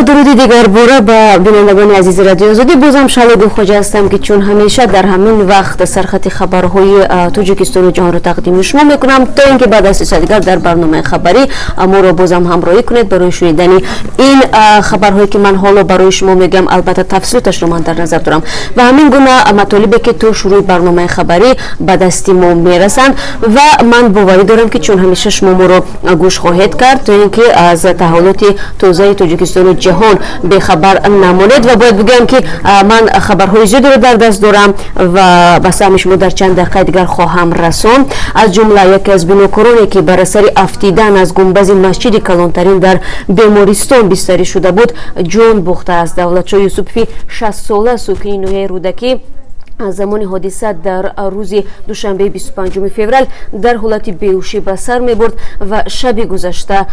Дуруди дигарбора ба бинандагони азизи Радиои Озодӣ. Бозам Шаҳло Гулхоҷа ҳастам, ки чун ҳамеша дар ҳамин вақт сархати хабарҳои Тоҷикистону ҷаҳонро тақдими шумо мекунам, то ин ки баъд аз 3 соат дигар дар барномаи хабарӣ моро бозам ҳамроҳӣ кунед барои шунидани ин хабарҳое, ки ман ҳоло барои шумо мегӯям. Албатта, тафсилоташро ман дар назар дорам ва ҳамин гуна матолибе, ки то шурӯи барномаи хабарӣ ба дасти мо мерасанд. Ва ман боварӣ дорам, ки чун ҳамеша шумо моро гӯш хоҳед кард, то ин ки аз таҳаввулоти тозаи Тоҷикистону ҷаҳон бехабар намонед. Ва бояд бигӯям, ки ман хабарҳои зиёдеро дар даст дорам ва ба самъи шумо дар чанд дақиқаи дигар хоҳам расонд. Аз ҷумла, яке аз бинокороне, ки бар асари афтидан аз гумбази масҷиди калонтарин дар бемористон бистарӣ шуда буд, ҷон бохтааст. Давлатшоҳ Юсуфи 60-сола, сокини ноҳияи Рӯдакӣ, аз замони ҳодиса дар рӯзи душанбеи 25 феврал дар ҳолати беҳушӣ ба сар мебурд ва шаби гузашта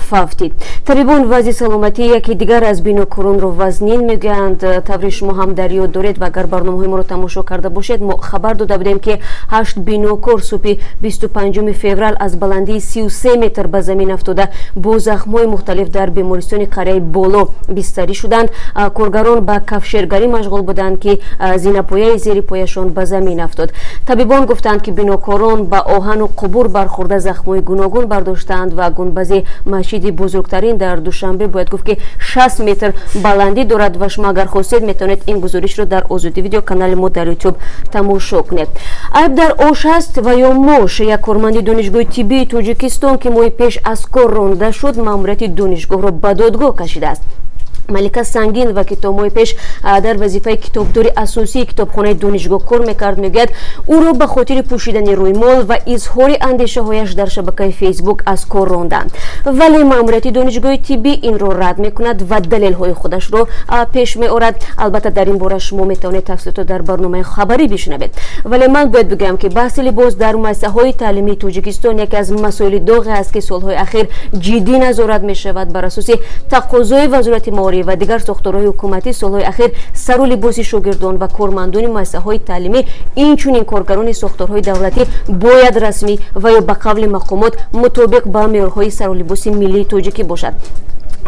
фавтид. Табибон вазъи саломатии яке дигар аз бинокоронро вазнин мегӯянд. Тавре шумо ҳам дар ёд доред ва агар барномаҳои моро тамошо карда бошед, мо хабар дода будем, ки ҳашт бинокор субҳи 25 феврал аз баландии 33 метр ба замин афтода, бо захмҳои мухталиф дар бемористони қарияи Боло бистарӣ шуданд. Коргарон ба кафшергарӣ машғул буданд, ки зинапояи зери пояшон ба замин афтод. Табибон гуфтанд, ки бинокорон ба оҳану қубур бархӯрда, захмҳои гуногун бардоштаанд. Ва гунбази масҷиди бузургтарин дар Душанбе, бояд гуфт, ки 60 метр баландӣ дорад. Ва шумо, агар хостед, метавонед ин гузоришро дар Озодӣ Видео, канали мо дар Ютуб, тамошо кунед. Айб дар ош аст ва ё мош? Як корманди Донишгоҳи тиббии Тоҷикистон, ки моҳи пеш аз кор ронда шуд, маъмурияти донишгоҳро ба додгоҳ кашидааст. Малика Сангинова, ки то моҳи пеш дар вазифаи китобдори асосии китобхонаи донишгоҳ кор мекард, мегӯяд, ӯро ба хотири пӯшидани рӯймол ва изҳори андешаҳояш дар шабакаи Фейсбук аз кор ронданд. Вале маъмурияти донишгоҳи тиббӣ инро рад мекунад ва далелҳои худашро пеш меорад. Албатта, дар ин бора шумо метавонед тафсилотро дар барномаи хабарӣ бишунавед. Вале ман бояд бигӯям, ки баҳси либос дар муассисаҳои таълимии Тоҷикистон яке аз масоили доғе аст, ки солҳои ахир ҷиддӣ назорат мешавад. Бар асоси тақозои Вазорати маориф ва дигар сохторҳои ҳукуматӣ, солҳои ахир сару либоси шогирдон ва кормандони муассисаҳои таълимӣ, инчунин коргарони сохторҳои давлатӣ бояд расмӣ ва ё ба қавли мақомот мутобиқ ба меъёрҳои сару либоси миллии тоҷикӣ бошад.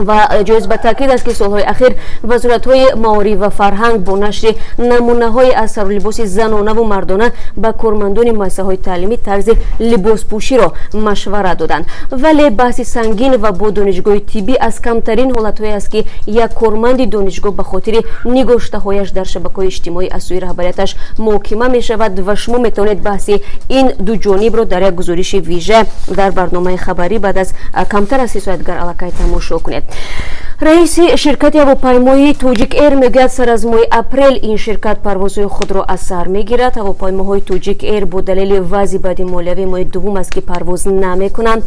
Ва ҷоиз ба таъкид аст, ки солҳои ахир вазоратҳои маориф ва фарҳанг бо нашри намунаҳои аз сарулибоси занонаву мардона ба кормандони муассисаҳои таълимӣ тарзи либоспӯширо машварат доданд. Вале баҳси Сангинова бо донишгоҳи тиббӣ аз камтарин ҳолатҳое аст, ки як корманди донишгоҳ ба хотири нигоштаҳояш дар шабакаҳои иҷтимоӣ аз сӯи раҳбарияташ муҳокима мешавад. Ва шумо метавонед баҳси ин ду ҷонибро дар як гузориши вижа дар барномаи хабарӣ баъд аз камтар аз 3 соат дигар аллакай тамошо кунед. Раиси ширкати ҳавопаймоии Тоҷик Эйр мегӯяд, сар аз моҳи апрел ин ширкат парвозҳои худро аз сар мегирад. Ҳавопаймоҳои Тоҷик Эйр бо далели вазъи бади молиявӣ моҳи дуввум аст, ки парвоз намекунанд.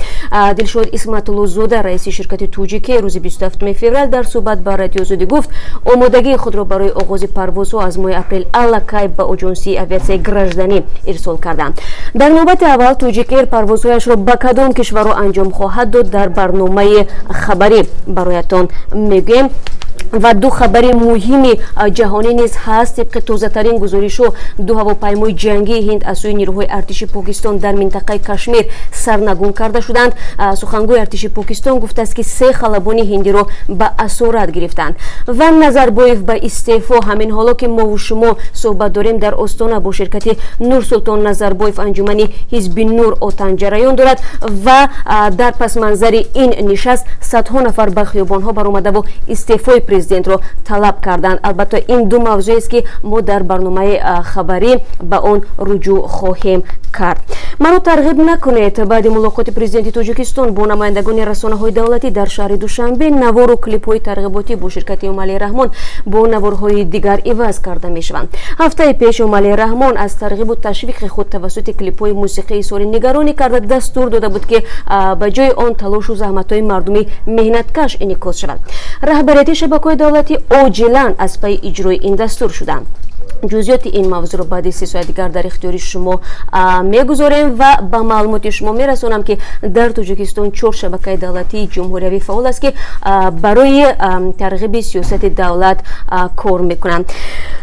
Дилшод Исматуллозода, раиси ширкати Тоҷик Эйр, рӯзи 27 феврал дар суҳбат ба Радиои Озодӣ гуфт, омодагии худро барои оғози парвозҳо аз моҳи апрел аллакай ба Оҷонсии авиатсияи гражданӣ ирсол карданд. Дар навбати аввал Тоҷик Эйр парвозҳояшро ба кадом кишварҳо анҷом хоҳад дод, дар барномаи хабарӣ бароятон мегӯем. Ва ду хабари муҳими ҷаҳонӣ низ ҳаст. Тибқи тозатарин гузоришҳо, ду ҳавопаймои ҷангии Ҳинд аз сӯи нирӯҳои артиши Покистон дар минтақаи Кашмир сарнагун карда шуданд. Сухангӯи артиши Покистон гуфтааст, ки се халабони ҳиндиро ба асорат гирифтанд. Ва Назарбоев ба истеъфо. Ҳамин ҳоло, ки мову шумо суҳбат дорем, дар Остона бо ширкати Нурсултон Назарбоев анҷумани ҳизби Нур Отан ҷараён дорад ва дар пасманзари ин нишаст садҳо нафар ба хиёбонҳо баромадаву истеъфои президентро талаб карданд. Албатта, ин ду мавзӯест, ки мо дар барномаи хабарӣ ба он руҷӯъ хоҳем кард. Маро тарғиб накунед. Баъди мулоқоти президенти Тоҷикистон бо намояндагони расонаҳои давлатӣ дар шаҳри Душанбе навору клипҳои тарғиботӣ бо ширкати Эмомалӣ Раҳмон бо наворҳои дигар иваз карда мешаванд. Ҳафтаи пеш Эмомалӣ Раҳмон аз тарғибу ташвиқи худ тавассути клипҳои мусиқӣ изҳори нигаронӣ карда, дастур дода буд, ки ба ҷои он талошу заҳматҳои мардуми меҳнаткаш инъикос шавад. Раҳбарияти шабакаҳои давлатӣ оҷилан аз пайи иҷрои ин дастур шуданд. Ҷузъиёти ин мавзӯъро баъди 3 соат дигар дар ихтиёри шумо мегузорем ва ба маълумоти шумо мерасонам, ки дар Тоҷикистон чор шабакаи давлатии ҷумҳуриявӣ фаъол аст, ки барои тарғиби сиёсати давлат кор мекунанд.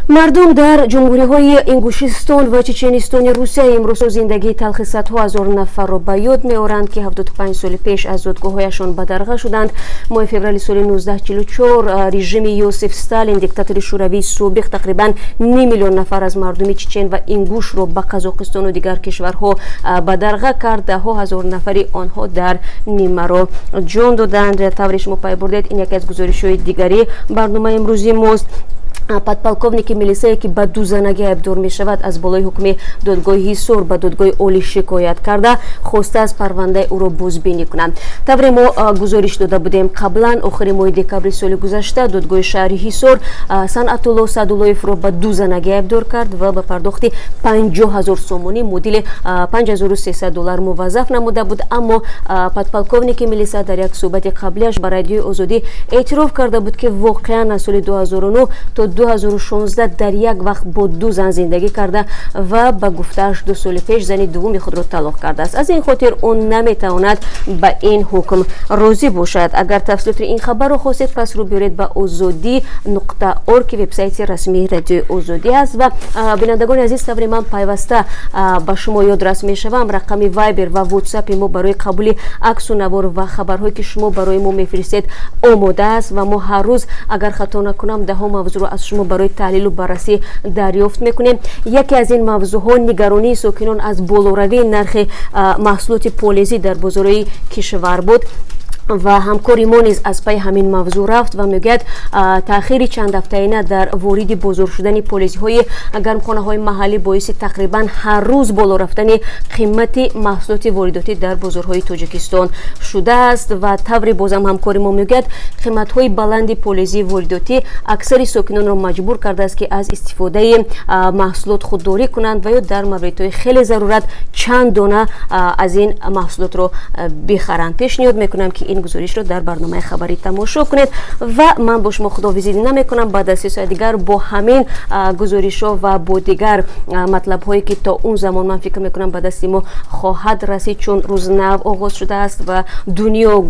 Мардум дар ҷумҳуриҳои Ингушистон ва Чеченистони Русия имрӯз зиндагии талхи садҳо ҳазор нафарро ба ёд меоранд, ки 75 соли пеш аз зодгоҳҳояшон бадарға шуданд. Моҳи феврали соли 1944 режими Ёсиф Сталин, диктатори шӯравии собиқ, тақрибан ним миллион нафар аз мардуми чечен ва ингушро ба Қазоқистону дигар кишварҳо бадарға кард. Даҳҳо ҳазор нафари онҳо дар нимаро ҷон доданд. Тавре шумо пай бурдед, ин яке аз гузоришҳои дигари барномаи имрӯзи мост. Подполковники милисае, ки ба дузанагӣ айбдор мешавад, аз болои ҳукми додгоҳи Ҳисор ба Додгоҳи Олӣ шикоят карда, хостааст парвандаи ӯро бозбинӣ кунанд. Тавре мо гузориш дода будем қаблан, охири моҳи декабри соли гузашта додгоҳи шаҳри Ҳисор Санъатулло Саъдуллоевро ба дузанагӣ айбдор кард ва ба пардохти 50 000 сомонӣ, муодили 5300 доллар, муваззаф намуда буд. Аммо подполковники милиса дар як суҳбати қаблиаш ба Радиои Озодӣ эътироф карда буд, ки воқеан аз соли 2009 то 2016 дар як вақт бо ду зан зиндагӣ карда ва ба гуфтааш, 2 соли пеш зани дуввуми худро талоқ кардааст. Аз ин хотир ӯ наметавонад ба ин ҳукм розӣ бошад. Агар тафсилоти ин хабарро хостед, пас рӯ биёред ба озодӣ.орг, ки вебсайти расмии Радиои Озодӣ аст. Ва, бинандагони азиз, тавре ман пайваста ба шумо ёдрас мешавам, рақами Вайбер ва Ватсапи мо барои қабули аксу навор ва хабарҳое, ки шумо барои мо мефиристед, омода аст. Ва мо ҳар рӯз, агар хато накунам, даҳо мавзӯъро аз шумо барои таҳлилу баррасӣ дарёфт мекунем. Яке аз ин мавзӯъҳо нигаронии сокинон аз болоравии нархи маҳсулоти полезӣ дар бозорҳои кишвар буд. Ва ҳамкори мо низ аз пайи ҳамин мавзӯъ рафт ва мегӯяд, таъхири чандҳафтаина дар вориди бозор шудани полезиҳои гармхонаҳои маҳаллӣ боиси тақрибан ҳар рӯз боло рафтани қимати маҳсулоти воридотӣ дар бозорҳои Тоҷикистон шудааст. Ва тавре бозам ҳамкори мо мегӯяд, қиматҳои баланди полезии воридотӣ аксари сокинонро маҷбур кардааст, ки аз истифодаи маҳсулот худдорӣ кунанд ва ё дар мавридҳои хеле зарурат чанд дона аз ин маҳсулотро бихаранд. Пешниҳод мекунам, ки ин гузоришро дар барномаи хабарӣ тамошо кунед. Ва ман бо шумо худоҳофизӣ намекунам. Баъд аз 3 соат дигар бо ҳамин гузоришҳо ва бо дигар матлабҳое, ки то он замон, ман фикр мекунам, ба дасти мо хоҳад расид, чун рӯз нав оғоз шудааст ва дунё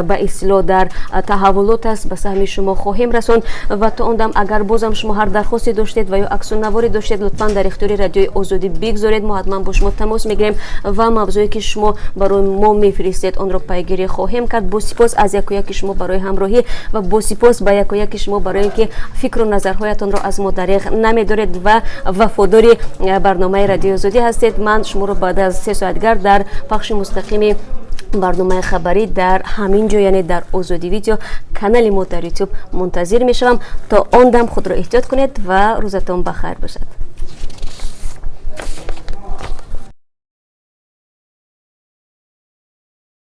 ба истилоҳ дар таҳаввулот аст, ба саҳми шумо хоҳем расонд. Ва то он дам, агар бозам шумо ҳар дархосте доштед ва ё аксу наворе доштед, лутфан дар ихтиёри Радиои Озодӣ бигзоред. Мо ҳатман бо шумо тамос мегирем ва мавзӯе, ки шумо барои мо мефиристед, онро пайгирӣ хоҳем кард. Бо сипос аз яку яки шумо барои ҳамроҳӣ ва бо сипос ба яку яки шумо барои ин ки фикру назарҳоятонро аз мо дареғ намедоред ва вафодори барномаи Радиои Озодӣ ҳастед. Ман шуморо баъд аз 3 соат дигар дар пахши мустақими барномаи хабарӣ дар ҳамин ҷо, яъне дар Озодӣ Видео, канали мо дар Ютуб, мунтазир мешавам. То он дам худро эҳтиёт кунед ва рӯзатон ба хайр бошад.